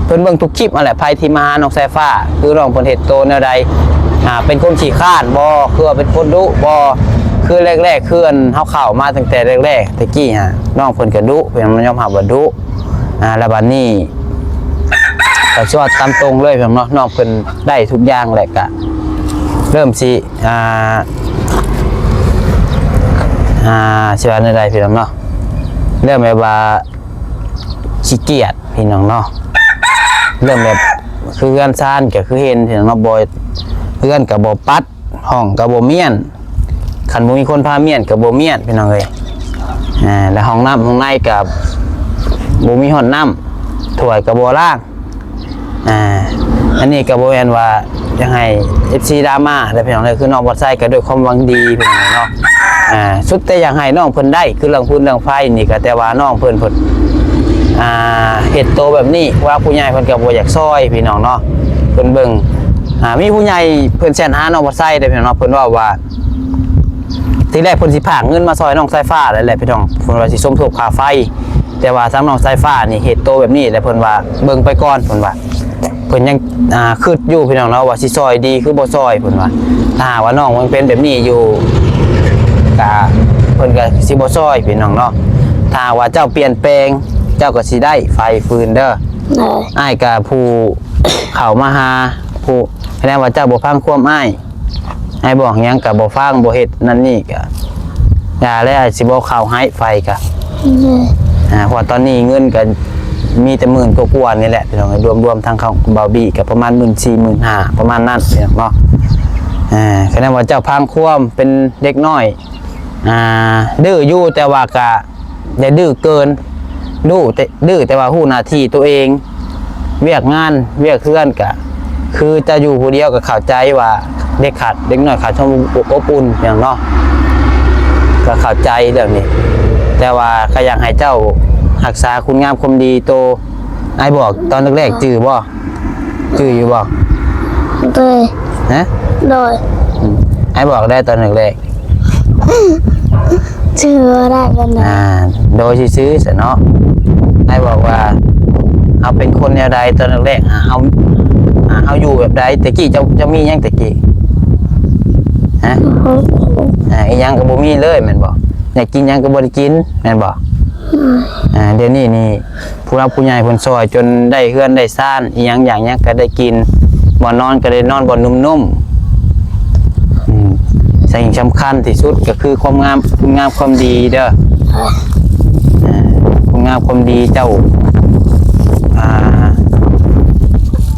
ເພິ່ນເບິ່ງທຸກຄລິບຫັ້ນແຫຼະ. ໃຜທີ່ມາຫານ້ອງສາຍຟ້າ ຄືນ້ອງເພິ່ນເຮັດໂຕແນວໃດ? ອ່າ ເປັນຄົນຂີ້ຄ້ານບໍ່? ຄືວ່າເປັນຄົນດຸບໍ່? ຄືແລກໆ ຄືອັນເຮົາເຂົ້າມາຕັ້ງແຕ່ແລກໆ ແຕ່ກີ້ຫັ້ນ ນ້ອງເພິ່ນກໍດຸ, ເພິ່ນຍອມຮັບວ່າດຸ. ອ່າ ແລ້ວບັດນີ້ກໍຊິເວົ້າຕາມຕົງເລີຍເນາະ, ນ້ອງເພິ່ນໄດ້ທຸກຢ່າງແຫຼະ, ກະເລີ່ມຊິ ອ່າ ອ່າ ຊິວ່າແນວໃດພີ່ນ້ອງເນາະ, ເລີ່ມແບບວ່າຂີ້ກຽດພີ່ນ້ອງເນາະ, ເລີ່ມແບບ ຄືເຮືອນຊານກໍຄືເຫັນພີ່ນ້ອງເນາະ, ບໍ່ ເຮືອນກໍບໍ່ປັດ, ຫ້ອງກໍບໍ່ມ້ຽນ, ຄັນບໍ່ມີຄົນພາມ້ຽນກໍບໍ່ມ້ຽນພີ່ນ້ອງເອີຍ. ອ່າ ແລ້ວຫ້ອງນ້ຳຫ້ອງໃນກໍບໍ່ມີຮອດນ້ຳ, ຖ້ວຍກໍບໍ່ລ້າງ. ອ່າ ອັນນີ້ກໍບໍ່ແມ່ນວ່າຢາກໃຫ້ເອັຟຊີດຣາມາເດີພີ່ນ້ອງເດີ, ຄືນ້ອງພອນໄຊກໍດ້ວຍຄວາມຫວັງດີພີ່ນ້ອງເນາະ. ອ່າ ສຸດແຕ່ຢາກໃຫ້ນ້ອງເພິ່ນໄດ້ ຄືເລື່ອງຟືນເລື່ອງໄຟນີ້ກໍ ແຕ່ວ່ານ້ອງເພິ່ນ ເພິ່ນ ອ່າ ເຮັດໂຕແບບນີ້ ຜູ້ຫຼັກຜູ້ໃຫຍ່ເພິ່ນກໍບໍ່ຢາກຊ່ອຍພີ່ນ້ອງເນາະ. ເພິ່ນເບິ່ງ ອ່າ ມີຜູ້ໃຫຍ່ເພິ່ນແຊດຫານ້ອງພອນໄຊເດ້ພີ່ນ້ອງເນາະ, ເພິ່ນເວົ້າວ່າ ທີແລກເພິ່ນຊິພາກເງິນມາຊ່ອຍນ້ອງສາຍຟ້າແລ້ວແຫຼະພີ່ນ້ອງ, ເພິ່ນວ່າຊິສົມທົບຄ່າໄຟ, ແຕ່ວ່າທາງນ້ອງສາຍຟ້ານີ້ເຮັດໂຕແບບນີ້ແຫຼະ ເພິ່ນວ່າເບິ່ງໄປກ່ອນ ເພິ່ນວ່າ. ເພິ່ນຍັງ ອ່າ ຄິດຢູ່ພີ່ນ້ອງເນາະ ວ່າຊິຊ່ອຍດີຄືບໍ່ຊ່ອຍ ເພິ່ນວ່າ. ຖ້າຫາກວ່ານ້ອງຍັງເປັນແບບນີ້ຢູ່ ກະ ເພິ່ນກະຊິບໍ່ຊ່ອຍພີ່ນ້ອງເນາະ. ຖ້າຫາກວ່າເຈົ້າປ່ຽນແປງ ເຈົ້າກໍຊິໄດ້ໄຟຟືນເດີ. ໂດຍ. ອ້າຍກະຜູ້ເຂົ້າມາຫາ ຜູ້ ຄະແນນວ່າເຈົ້າບໍ່ຟັງຄວາມອ້າຍ, ອ້າຍບອກຫຍັງກໍບໍ່ຟັງ ບໍ່ເຮັດນັ້ນນີ້ ກໍຢ່າແລ້ວ ອ້າຍຊິບໍ່ເຂົ້າໃຫ້ໄຟກໍ. ໂດຍ. ອ່າ ເພາະວ່າຕອນນີ້ເງິນກໍມີແຕ່ໝື່ນກວ່າໆນີ້ແຫຼະ ພີ່ນ້ອງເອີຍ, ລວມໆທັງເຂົາບ່າວບີກໍປະມານໝື່ນສີ່ ໝື່ນຫ້າ ປະມານນັ້ນ ພີ່ນ້ອງເນາະ. ອ່າ ຄະແນນວ່າເຈົ້າພັງຄວາມເປັນເດັກນ້ອຍ ອ່າ ດື້ຢູ່ ແຕ່ວ່າກະ ຢ່າດື້ເກີນ, ດຸແຕ່ ດື້ແຕ່ວ່າຮູ້ໜ້າທີ່ຕົວເອງ, ວຽກງານວຽກເຮືອນກະ ຄືເຈົ້າຢູ່ຜູ້ດຽວກໍເຂົ້າໃຈວ່າເດັກຂາດ ເດັກນ້ອຍຂາດຄວາມອົບອຸ່ນຫຍັງເນາະ, ກໍເຂົ້າໃຈເລື່ອງນີ້. ແຕ່ວ່າກໍຢາກໃຫ້ເຈົ້າຮັກສາຄຸນງາມຄວາມດີໂຕ ອ້າຍບອກຕອນແລກໆ ຈື່ບໍ່? ຈື່ຢູ່ບໍ່? ໂດຍ. ຮະ? ໂດຍ. ອືມ ອ້າຍບອກໄດ້ຕອນແລກໆ ຈື່ບໍ່ໄດ້ປານໃດ. ອ່າ ໂດຍຊື່ໆ ຊະເນາະ. ອ້າຍບອກວ່າ ເຮົາເປັນຄົນແນວໃດຕອນແລກໆ ອ່າ ເຮົາ ອ່າ ເຮົາຢູ່ແບບໃດ? ແຕ່ກີ້ເຈົ້າ ເຈົ້າມີຫຍັງແຕ່ກີ້? ຮະ? ບໍ່ຮູ້. ອ່າ ອີຫຍັງກໍບໍ່ມີເລີຍແມ່ນບໍ່? ຢາກກິນຫຍັງກໍບໍ່ໄດ້ກິນແມ່ນບໍ່? ອືມ. ອ່າ ດຽວນີ້ນີ້ ຜູ້ຫຼັກຜູ້ໃຫຍ່ເພິ່ນຊ່ອຍຈົນໄດ້ເຮືອນໄດ້ຊານ ອີຫຍັງຢາກຫຍັງກໍໄດ້ກິນ, ບ່ອນນອນກໍໄດ້ນອນບ່ອນນຸ້ມໆ. ອືມ ສິ່ງສຳຄັນທີ່ສຸດກໍຄືຄວາມງາມ ຄຸນງາມຄວາມດີເດີ. ອ່າ ຄຸນງາມຄວາມດີເຈົ້າ ອ່າ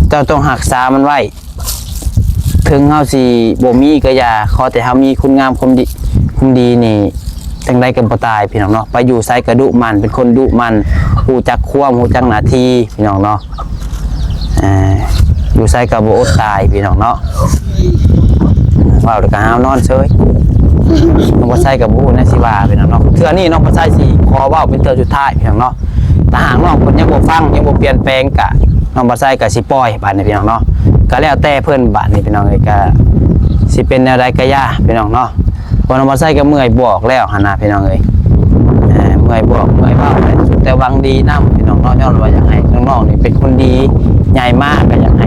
ເຈົ້າຕ້ອງຮັກສາມັນໄວ້. ເຖິງເຮົາຊິບໍ່ມີກໍຢ່າ, ຂໍແຕ່ເຮົາມີຄຸນງາມຄວາມດີ ຄວາມດີນີ້ ຈັ່ງໃດກໍບໍ່ຕາຍ ພີ່ນ້ອງເນາະ. ໄປຢູ່ໃສກໍດຸໝັ່ນ ເປັນຄົນດຸໝັ່ນ ຮູ້ຈັກຄວາມ ຮູ້ຈັກໜ້າທີ່ ພີ່ນ້ອງເນາະ. ເອີ ຢູ່ໃສກໍບໍ່ອົດຕາຍ ພີ່ນ້ອງເນາະ. ເວົ້າແລ້ວກໍຫາວນອນເຊີຍ. ນ້ອງພອນໄຊກໍບໍ່ຮູ້ແນວຊິວ່າ ພີ່ນ້ອງເນາະ. ເທື່ອນີ້ນ້ອງພອນໄຊຊິຂໍເວົ້າເປັນເທື່ອສຸດທ້າຍ ພີ່ນ້ອງເນາະ. ຖ້າຫາກນ້ອງເພິ່ນຍັງບໍ່ຟັງ ຍັງບໍ່ປ່ຽນແປງ ກະນ້ອງພອນໄຊກະຊິປ່ອຍບາດນີ້ ພີ່ນ້ອງເນາະ. ກະແລ້ວແຕ່ເພິ່ນບາດນີ້ ພີ່ນ້ອງເອີຍ, ກະຊິເປັນແນວໃດກະຢ່າ ພີ່ນ້ອງເນາະ. ເພາະນ້ອງພອນໄຊກະເມື່ອຍບອກແລ້ວຫັ້ນນະ ພີ່ນ້ອງເອີຍ. ເອີ ເມື່ອຍບອກ ເມື່ອຍເວົ້າ ສຸດແຕ່ຫວັງດີນຳ ພີ່ນ້ອງເນາະ. ຍ້ອນວ່າຢາກໃຫ້ນ້ອງໆນີ້ເປັນຄົນດີ ໃຫຍ່ມາກະຢາກໃຫ້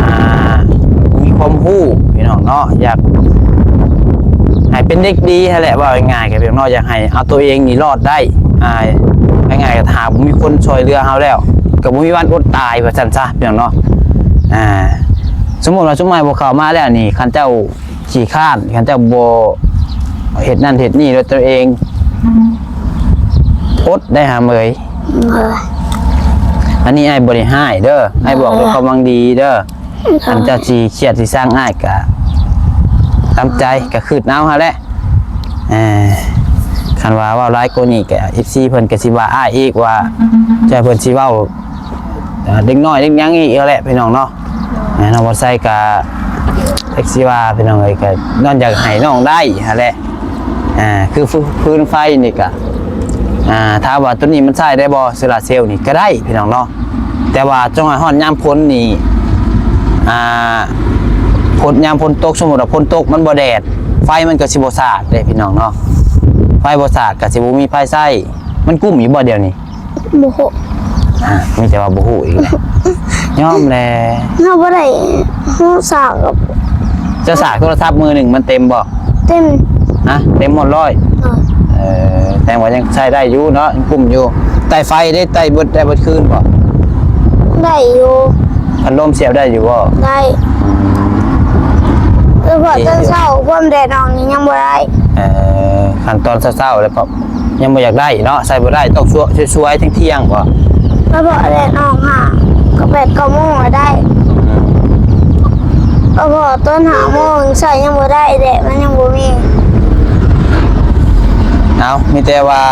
ອ່າ ມີຄວາມຮູ້ ພີ່ນ້ອງເນາະ. ຢາກ ໃຫ້ເປັນເດັກດີຫັ້ນແຫຼະ ເວົ້າງ່າຍໆ ກໍພີ່ນ້ອງເນາະ, ຢາກໃຫ້ເອົາຕົວເອງນີ້ລອດໄດ້. ອ່າ ງ່າຍໆ ກໍຖ້າບໍ່ມີຄົນຊ່ວຍເຫຼືອເຮົາແລ້ວ ກໍບໍ່ມີວັນອົດຕາຍ ວ່າຊັ້ນຊະ ພີ່ນ້ອງເນາະ. ອ່າ ສົມມຸດວ່າຊຸມອ້າຍບໍ່ເຂົ້າມາແລ້ວນີ້ ຄັນເຈົ້າຂີ້ຄ້ານ ຄັນເຈົ້າບໍ່ເຮັດນັ້ນເຮັດນີ້ດ້ວຍຕົວເອງ ອົດໄດ້ຫາເໝີຍ. ເອີ ອັນນີ້ອ້າຍບໍ່ໄດ້ຮ້າຍເດີ, ອ້າຍບອກດ້ວຍຄວາມຫວັງດີເດີ. ຄັນເຈົ້າຊິຄຽດຊິຊັງອ້າຍກະຕາມໃຈ ກະຄຶດເອົາຫັ້ນແຫຼະ. ເອີ ຄັນວ່າເວົ້າຫຼາຍກວ່ານີ້ກະ ເອັຟຊີ ເພິ່ນກະຊິວ່າອ້າຍອີກວ່າ ເຈົ້າເພິ່ນຊິເວົ້າ ອ່າ ເດັກນ້ອຍເດັກຫຍັງອີກແຫຼະພີ່ນ້ອງເນາະ. ອ່າ ນ້ອງບໍ່ໃສ່ກະຈັກຊິວ່າພີ່ນ້ອງເອີຍ ກະຍ້ອນຢາກໃຫ້ນ້ອງໄດ້ຫັ້ນແຫຼະ. ອ່າ ຄືຟືນ ຟືນໄຟນີ້ກະ ອ່າ ຖາມວ່າໂຕນີ້ມັນໃຊ້ໄດ້ບໍ່ ໂຊລາເຊວນີ້ ກະໄດ້ພີ່ນ້ອງເນາະ. ແຕ່ວ່າຕ້ອງໃຫ້ຮອດຍາມຝົນນີ້ ອ່າ ຝົນ ຍາມຝົນຕົກ ສົມມຸດວ່າຝົນຕົກມັນບໍ່ແດດ ໄຟມັນກະຊິບໍ່ສາດເດ້ພີ່ນ້ອງເນາະ. ໄຟບໍ່ສາດກະຊິບໍ່ມີໃຜໃຊ້. ມັນກຸ້ມຢູ່ບໍ່ດຽວນີ້? ບໍ່ຮູ້. ອ່າ ມີແຕ່ວ່າບໍ່ຮູ້ອີກແຫຼະ. ຍອມແຫຼະ. ເຮົາບໍ່ໄດ້ຮູ້ສາກກັບ ເຈົ້າສາກໂທລະສັບມື້ໜຶ່ງມັນເຕັມບໍ່? ເຕັມ. ຮະ? ເຕັມໝົດຮ້ອຍ? ໂດຍ. ເອີ ແຕ່ວ່າຍັງໃຊ້ໄດ້ຢູ່ເນາະ ຍັງກຸ້ມຢູ່. ໄຕ້ໄຟເດ້ ໄຕ້ເບິດ ໄດ້ເບິດຄືນບໍ່? ໄດ້ຢູ່. ພັດລົມສຽບໄດ້ຢູ່ບໍ່? ໄດ້. ເອີ ເພາະຕອນເຊົ້າ ພວມແດດອອກນີ້ຍັງບໍ່ໄດ້. ເອີ ຄັນຕອນເຊົ້າໆ ແລ້ວກໍ ຍັງບໍ່ຢາກໄດ້ເນາະ ໃຊ້ບໍ່ໄດ້ ຕ້ອງຊ່ວຍ ຊ່ວຍໆ ທ່ຽງໆ ບໍ່? ກະເພາະແດດອອກຫາ ກະແປດເກົ້າໂມງກະໄດ້. ອືມ ກະເພາະຕອນຫ້າໂມງໃຊ້ຍັງບໍ່ໄດ້ ແດດມັນຍັງບໍ່ມີ. ເອົາ ມີແຕ່ວ່າ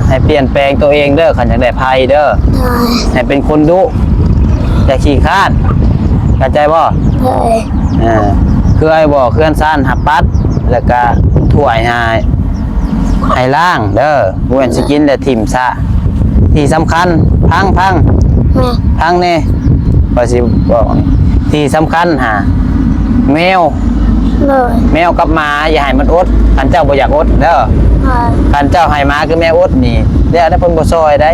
ໃຫ້ປ່ຽນແປງໂຕເອງເດີ ຄັນຢາກໄດ້ໄພເດີ. ໂດຍ. ໃຫ້ເປັນຄົນດຸ ຢ່າຂີ້ຄ້ານ ເຂົ້າໃຈບໍ່? ໂດຍ. ເອີ ຄືອ້າຍບອກ ເຮືອນຊານຫາປັດ ແລ້ວກະຖ້ວຍຫາ ໃຫ້ລ້າງເດີ ບໍ່ແມ່ນຊິກິນແລ້ວຖິ້ມຊະ. ທີ່ສຳຄັນ ຟັງ ຟັງ ແມ່ນ ຟັງແດ່ ຂ້ອຍຊິບອກ ທີ່ສຳຄັນຫາ ແມວ ໂດຍ ແມວກັບໝາ ຢ່າໃຫ້ມັນອົດ ຄັນເຈົ້າບໍ່ຢາກອົດເດີ. ໂດຍ. ຄັນເຈົ້າໃຫ້ໝາກັບແມວອົດນີ້ ແລ້ວເພິ່ນບໍ່ຊ່ອຍໃດ.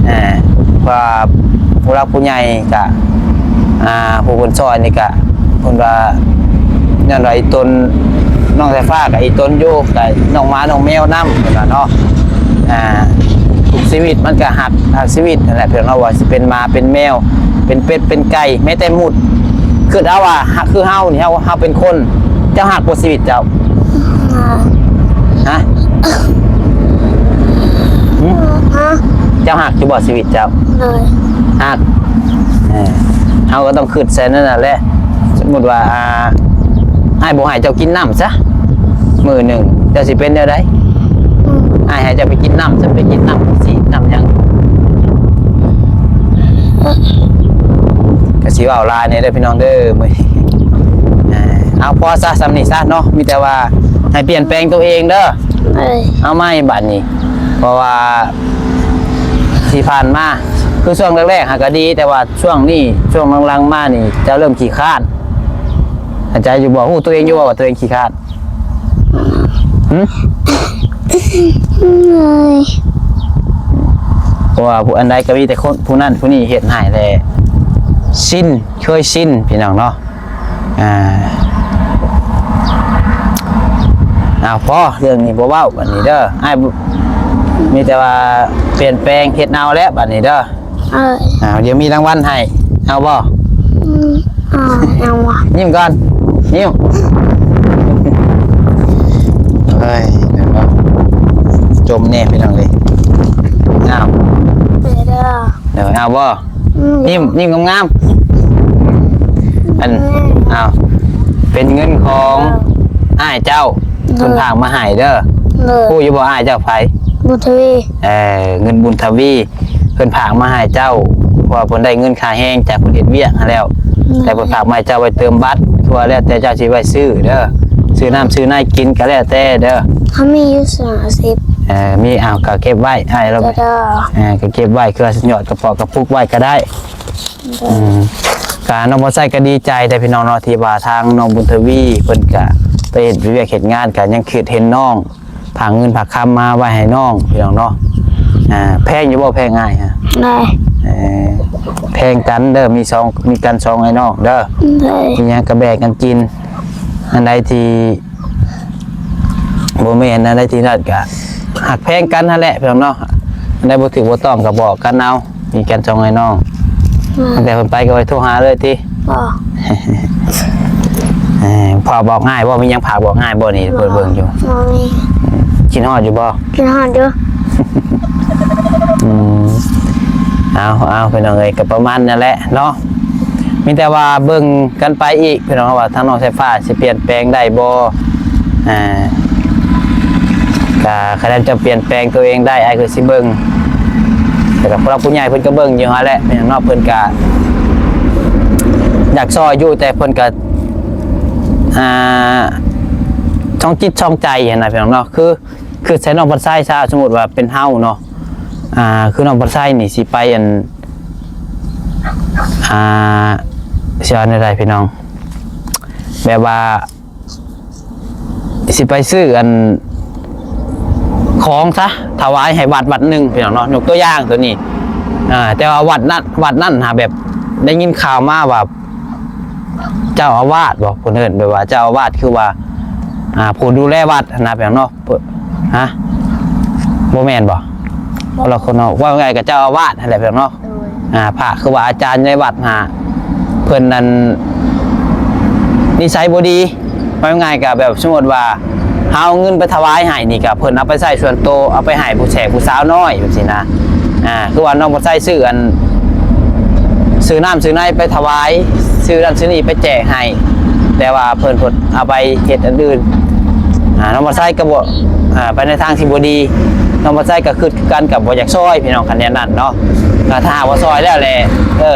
ອ່າ ເພາະວ່າຜູ້ຫຼັກຜູ້ໃຫຍ່ກະ ອ່າ ຜູ້ເພິ່ນຊ່ອຍນີ້ກະ ເພິ່ນວ່າ ຍ້ອນວ່າອີຕົນ ນ້ອງສາຍຟ້າກະອີຕົນຢູ່ ກະນ້ອງໝານ້ອງແມວນຳ ເພິ່ນວ່າເນາະ. ອ່າ ທຸກຊີວິດມັນກະຮັກ ຮັກຊີວິດຫັ້ນແຫຼະ ເພິ່ນເນາະ ວ່າຊິເປັນໝາເປັນແມວ ເປັນເປັດເປັນໄກ່ ແມ້ແຕ່ໝຸດ. ຄິດເອົາວ່າ ຫາກຄືເຮົານີ້ ເຮົາ ເຮົາເປັນຄົນ ເຈົ້າຮັກບໍ່ຊີວິດເຈົ້າ? ຮະ? ຫຶ? ຮະ? ເຈົ້າຮັກຢູ່ບໍ່ຊີວິດເຈົ້າ? ໂດຍ. ຮັກ. ເອີ ເຮົາກໍຕ້ອງຄິດໃສ່ນັ້ນນະແຫຼະ. ສົມມຸດວ່າ ອ່າ ອ້າຍບໍ່ໃຫ້ເຈົ້າກິນນ້ຳຊະ ມື້ໜຶ່ງ ເຈົ້າຊິເປັນແນວໃດ? ອືມ ອ້າຍໃຫ້ເຈົ້າໄປກິນນ້ຳຊະ ໄປກິນນ້ຳສີດນ້ຳຫຍັງ? ກະຊິເວົ້າຫຼາຍແດ່ເດີພີ່ນ້ອງເດີ ມື້ນີ້. ເອົາ ພໍຊະ ສ່ຳນີ້ຊະເນາະ ມີແຕ່ວ່າໃຫ້ປ່ຽນແປງໂຕເອງເດີ. ເອີ ເອົາໃໝ່ບາດນີ້ ເພາະວ່າທີ່ຜ່ານມາ ຄືຊ່ວງແລກໆຫາກະດີ ແຕ່ວ່າຊ່ວງນີ້ ຊ່ວງຫຼັງໆມານີ້ ເຈົ້າເລີ່ມຂີ້ຄ້ານ. ເຂົ້າໃຈຢູ່ບໍ່? ຮູ້ໂຕເອງຢູ່ບໍ່ວ່າໂຕເອງຂີ້ຄ້ານ? ຫຶ? ເອີຍ ເພາະວ່າຜູ້ອັນໃດກໍມີແຕ່ຄົນ ຜູ້ນັ້ນຜູ້ນີ້ເຮັດໃຫ້ແຫຼະ ຊິນ ເຄີຍຊິນ ພີ່ນ້ອງເນາະ. ອ່າ ເອົາ ພໍ ເລື່ອງນີ້ບໍ່ເວົ້າບັດນີ້ເດີ ອ້າຍ ມີແຕ່ວ່າປ່ຽນແປງເຮັດເອົາແຫຼະບັດນີ້ເດີ. ເອີ ເອົາ ດຽວມີລາງວັນໃຫ້ ເອົາບໍ່? ອືມ ເອົາ ເອົາຫວະ ຍິ້ມກ່ອນ ຍິ້ມ. ເອີຍ ຈົມແນ່ພີ່ນ້ອງເອີຍ. ເອົາ ເດີ ເດີ ເອົາບໍ່? ອືມ ຍິ້ມ ຍິ້ມງາມໆ. ອັນ ເອົາ ເປັນເງິນຂອງ ເອີ ອ້າຍເຈົ້າ ເອີ ເພິ່ນຝາກມາໃຫ້ເດີ. ເອີ ຮູ້ຢູ່ບໍ່ອ້າຍເຈົ້າໃຜ? ບຸນທະວີ. ເອີ ເງິນບຸນທະວີ ເພິ່ນຝາກມາໃຫ້ເຈົ້າ ເພາະວ່າເພິ່ນໄດ້ເງິນຄ່າແຮງຈາກເພິ່ນເຮັດວຽກຫັ້ນແລ້ວ ເອີ ແລ້ວເພິ່ນຝາກມາໃຫ້ເຈົ້າໄວ້ເຕີມບັດ ຄືວ່າແລ້ວແຕ່ເຈົ້າຊິໄວ້ຊື້ເດີ ຊື້ນ້ຳຊື້ໃນກິນກໍແລ້ວແຕ່ເດີ. ເຮົາມີຢູ່ສາມສິບ. ເອີ ມີ ເອົາ ກໍເກັບໄວ້ ອ້າຍລາວ ເອີ ກໍເກັບໄວ້ ຄືວ່າຍອດກະເປາະກະປຸກໄວ້ກໍໄດ້. ເອີ ອືມ ກະນ້ອງບໍ່ໃຊ້ກໍດີໃຈແດ່ພີ່ນ້ອງເນາະ ທີ່ວ່າທາງນ້ອງບຸນທະວີເພິ່ນກະໄປເຮັດວຽກເຮັດງານ ກະຍັງຄິດເຫັນນ້ອງ ຝາກເງິນຝາກຄຳມາໄວ້ໃຫ້ນ້ອງ ພີ່ນ້ອງເນາະ. ອ່າ ແພງຢູ່ບໍ່? ແພງອ້າຍຮະ? ໄດ້. ເອີ ແພງກັນເດີ ມີສອງ ມີກັນສອງອ້າຍນ້ອງເດີ. ໄດ້. ມີຫຍັງກະແບ່ງກັນກິນ ອັນໃດທີ່ບໍ່ແມ່ນ ອັນໃດທີ່ນັ້ນກະຮັກແພງກັນຫັ້ນແຫຼະ ພີ່ນ້ອງເນາະ. ອັນໃດບໍ່ຖືກບໍ່ຕ້ອງກະບອກກັນເອົາ. ມີກັນສອງອ້າຍນ້ອງ. ອືມ ຕັ້ງແຕ່ເພິ່ນໄປກໍບໍ່ໄດ້ໂທຫາເລີຍຕິ? ບໍ່. ເອີ ພາບອກອ້າຍບໍ່? ມີຫຍັງພາບອກອ້າຍບໍ່ນີ້? ບໍ່. ເພິ່ນເບິ່ງຢູ່. ບໍ່ມີ. ຄິດຮອດຢູ່ບໍ່? ຄິດຮອດຢູ່. ອືມ ເອົາ ເອົາ ພີ່ນ້ອງເອີຍ ກໍປະມານນັ້ນແຫຼະເນາະ. ມີແຕ່ວ່າເບິ່ງກັນໄປອີກ ພີ່ນ້ອງ ວ່າທາງນ້ອງສາຍຟ້າຊິປ່ຽນແປງໄດ້ບໍ່. ອ່າ ກະຄັນເຈົ້າປ່ຽນແປງຕົວເອງໄດ້ ອ້າຍກໍຊິເບິ່ງ ແລ້ວກໍຜູ້ຫຼັກຜູ້ໃຫຍ່ເພິ່ນກໍເບິ່ງຢູ່ຫັ້ນແຫຼະ ແມ່ນເນາະ ເພິ່ນກໍຢາກຊ່ອຍຢູ່ ແຕ່ເພິ່ນກໍ ອ່າ ຊ່ອງຈິດຊ່ອງໃຈຫັ້ນນະ ພີ່ນ້ອງເນາະ ຄື ຄືໃສ່ນ້ອງພັນໄຊຊະ ສົມມຸດວ່າເປັນເຮົາເນາະ ອ່າ ຄືນ້ອງພັນໄຊນີ້ຊິໄປ ອັນ ອ່າ ຊິວ່າແນວໃດ ພີ່ນ້ອງ ແບບວ່າ ຊິໄປຊື້ອັນຂອງຊະ ຖວາຍໃຫ້ວັດວັດໜຶ່ງ ພີ່ນ້ອງເນາະ ຍົກຕົວຢ່າງໂຕນີ້ ອ່າ ແຕ່ວ່າວັດນັ້ນ ວັດນັ້ນຫາແບບໄດ້ຍິນຂ່າວມາວ່າ ເຈົ້າອາວາດບໍ ເພິ່ນເອີ້ນແບບວ່າເຈົ້າອາວາດ ຄືວ່າ ອ່າ ຜູ້ດູແລວັດຫັ້ນນະ ພີ່ນ້ອງເນາະ ເພິ່ນ ຮະ ບໍ່ແມ່ນບໍ? ຄົນລະຄົນເນາະ ເວົ້າງ່າຍໆກໍເຈົ້າອາວາດຫັ້ນແຫຼະ ພີ່ນ້ອງເນາະ ໂດຍ ອ່າ ພະຄືວ່າອາຈານໃນວັດຫາ ເພິ່ນນັ້ນນິໄສບໍ່ດີ ເວົ້າງ່າຍໆກໍແບບ ສົມມຸດວ່າເຮົາເອົາເງິນໄປຖວາຍໃຫ້ນີ້ ກໍເພິ່ນເອົາໄປໃຊ້ສ່ວນໂຕ ເອົາໄປໃຫ້ຜູ້ແຂກຜູ້ສາວນ້ອຍ ແບບຊີ້ນະ ອ່າ ຄືວ່ານ້ອງບັນໄຊຊື້ອັນ ຊື້ນ້ຳຊື້ໃນໄປຖວາຍ ຊື້ນັ້ນຊື້ນີ້ໄປແຈກໃຫ້ ແຕ່ວ່າເພິ່ນເພິ່ນເອົາໄປເຮັດອັນອື່ນ ອ່າ ນ້ອງບັນໄຊກໍບໍ່ ອ່າ ໄປໃນທາງທີ່ບໍ່ດີ ນ້ອງບັນໄຊກໍຄິດຄືກັນ ກໍບໍ່ຢາກຊ່ອຍ ພີ່ນ້ອງ ຄັນແນວນັ້ນເນາະ ກໍຖ້າຫາກວ່າຊ່ອຍແລ້ວແຫຼະ ເອີ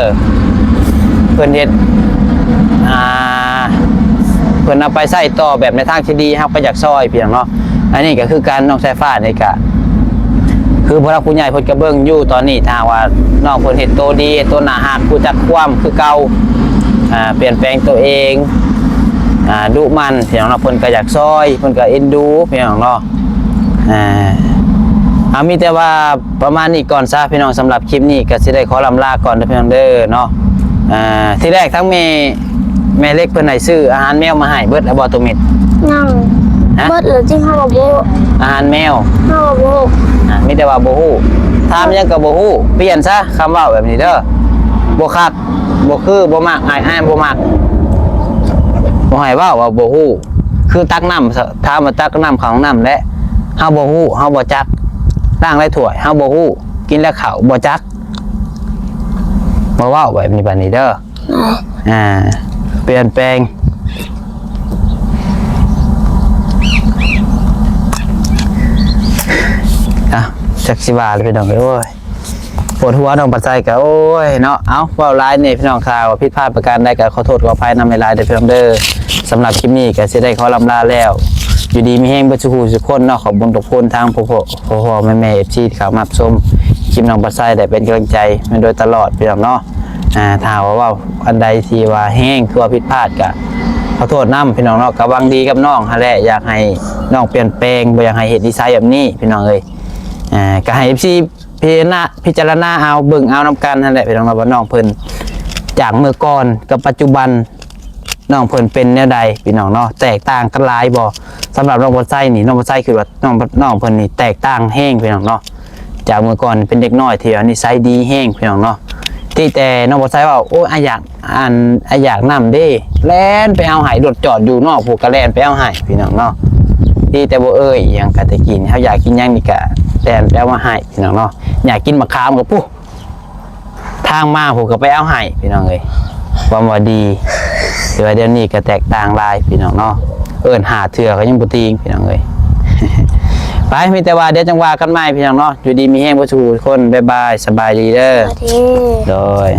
ເພິ່ນເຮັດ ອ່າ ເພິ່ນເອົາໄປໃຊ້ຕໍ່ແບບໃນທາງທີ່ດີ ເຮົາກໍຢາກຊ່ອຍ ພີ່ນ້ອງເນາະ ອັນນີ້ກໍຄືກັນ ນ້ອງສາຍຟ້ານີ້ກໍ ຄືຜູ້ຫຼັກຜູ້ໃຫຍ່ເພິ່ນກໍເບິ່ງຢູ່ຕອນນີ້ ຖ້າຫາກວ່ານ້ອງເພິ່ນເຮັດໂຕດີ ເຮັດໂຕໜ້າຮັກ ຮູ້ຈັກຄວາມຄືເກົ່າ ອ່າ ປ່ຽນແປງຕົວເອງ ອ່າ ດຸໝັ່ນ ພີ່ນ້ອງເນາະ ເພິ່ນກໍຢາກຊ່ອຍ ເພິ່ນກໍເອັນດູ ພີ່ນ້ອງເນາະ ອ່າ ເອົາ ມີແຕ່ວ່າປະມານນີ້ກ່ອນຊະ ພີ່ນ້ອງ ສຳລັບຄລິບນີ້ກໍຊິໄດ້ຂໍລ່ຳລາກ່ອນເດີ ພີ່ນ້ອງເດີເນາະ ອ່າ ທີແລກທັງແມ່ ແມ່ເລັກເພິ່ນໃຫ້ຊື້ອາຫານແມວມາໃຫ້ເບິດແລ້ວບໍ່ ໂຕເມັດ? ຍັງ ຮະ? ເບິດແລ້ວຕິ ເຮົາກໍບໍ່ ອາຫານແມວ ເຮົາກໍບໍ່ ອ່າ ມີແຕ່ວ່າບໍ່ຮູ້ ຖາມຫຍັງກໍບໍ່ຮູ້ ປ່ຽນຊະ ຄຳເວົ້າແບບນີ້ເດີ ບໍ່ຄັກ ບໍ່ຄື ບໍ່ມັກ ອ້າຍ ອ້າຍບໍ່ມັກ ບໍ່ໃຫ້ເວົ້າວ່າບໍ່ຮູ້ ຄືຕັກນ້ຳ ຖາມວ່າຕັກນ້ຳເຂົ້າຫ້ອງນ້ຳແຫຼະ ເຮົາບໍ່ຮູ້ ເຮົາບໍ່ຈັກ ລ້າງແລ້ວຖ້ວຍ ເຮົາບໍ່ຮູ້ ກິນແລ້ວເຂົ້າ ບໍ່ຈັກ ບໍ່ເວົ້າແບບນີ້ ບາດນີ້ເດີ. ອ່າ ປ່ຽນແປງ ອ່ະ ຈັກຊິວ່າແລ້ວ ພີ່ນ້ອງເອີຍ ໂອ້ຍ ປວດຫົວ ນ້ອງບັນໄຊກໍ ໂອ້ຍ ເນາະ ເອົ້າ ເວົ້າຫຼາຍແດ່ ພີ່ນ້ອງ ຖ້າວ່າຜິດພາດປະການໃດກໍຂໍໂທດຂໍອະໄພນຳຫຼາຍໆເດີ ພີ່ນ້ອງເດີ. ສຳລັບຄລິບນີ້ກໍຊິໄດ້ຂໍລ່ຳລາແລ້ວ ຢູ່ດີມີແຮງເບິດສູ່ຜູ້ສູ່ຄົນເນາະ ຂອບບຸນຂອບຄຸນທາງພໍ່ໆ ພໍ່ໆ ແມ່ໆ ເອັຟຊີ ທີ່ເຂົ້າມາຮັບຊົມຄລິບນ້ອງບັນໄຊ ແລະ ເປັນກຳລັງໃຈມາໂດຍຕະຫຼອດ ພີ່ນ້ອງເນາະ. ອ່າ ຖ້າຫາກວ່າເວົ້າອັນໃດທີ່ວ່າແຮງ ຄືວ່າຜິດພາດ ກະຂໍໂທດນຳ ພີ່ນ້ອງເນາະ. ກະຫວັງດີກັບນ້ອງຫັ້ນແຫຼະ ຢາກໃຫ້ນ້ອງປ່ຽນແປງ ບໍ່ຢາກໃຫ້ເຮັດນິໄສແບບນີ້ ພີ່ນ້ອງເອີຍ. ອ່າ ກະໃຫ້ເອັຟຊີ ພິຈາລະນາ ພິຈາລະນາເອົາ ເບິ່ງເອົານຳກັນຫັ້ນແຫຼະ ພີ່ນ້ອງເນາະ ວ່ານ້ອງເພິ່ນຈາກເມື່ອກ່ອນກັບປັດຈຸບັນ ນ້ອງເພິ່ນເປັນແນວໃດ ພີ່ນ້ອງເນາະ ແຕກຕ່າງກັນຫຼາຍບໍ່? ສຳລັບນ້ອງບັນໄຊນີ້ ນ້ອງບັນໄຊຄິດວ່ານ້ອງ ນ້ອງເພິ່ນນີ້ແຕກຕ່າງແຮງ ພີ່ນ້ອງເນາະ. ຈາກເມື່ອກ່ອນເປັນເດັກນ້ອຍທີ່ວ່ານິໄສດີແຮງ ພີ່ນ້ອງເນາະ ທີ່ແຕ່ນ້ອງບັນໄຊເວົ້າ ໂອ້ຍ ອ້າຍຢາກ ອັນ ອ້າຍຢາກນ້ຳເດ້ ແລ່ນໄປເອົາໃຫ້ ລົດຈອດຢູ່ນອກພຸ້ນ ກະແລ່ນໄປເອົາໃຫ້ ພີ່ນ້ອງເນາະ. ທີ່ແຕ່ບໍ່ເອີ່ຍອີ່ຫຍັງ ກະແຕ່ກິນ ເຮົາຢາກກິນຫຍັງນີ້ກະແລ່ນໄປເອົາມາໃຫ້ ພີ່ນ້ອງເນາະ. ຢາກກິນໝາກຂາມກະພຸ້ນ ທາງມາພຸ້ນກໍໄປເອົາໃຫ້ ພີ່ນ້ອງເອີຍ ຄວາມວ່າດີ. ແຕ່ວ່າດຽວນີ້ກໍແຕກຕ່າງຫຼາຍ ພີ່ນ້ອງເນາະ ເອີ້ນຫ້າເທື່ອກໍຍັງບໍ່ຕີງ ພີ່ນ້ອງເອີຍ. ໄປ ມີແຕ່ວ່າດຽວຈັ່ງວ່າກັນໃໝ່ ພີ່ນ້ອງເນາະ. ຢູ່ດີມີແຮງເບິດສູ່ທຸກຄົນ ບາຍບາຍ ສະບາຍດີເດີ ສະບາຍດີ ໂດຍ.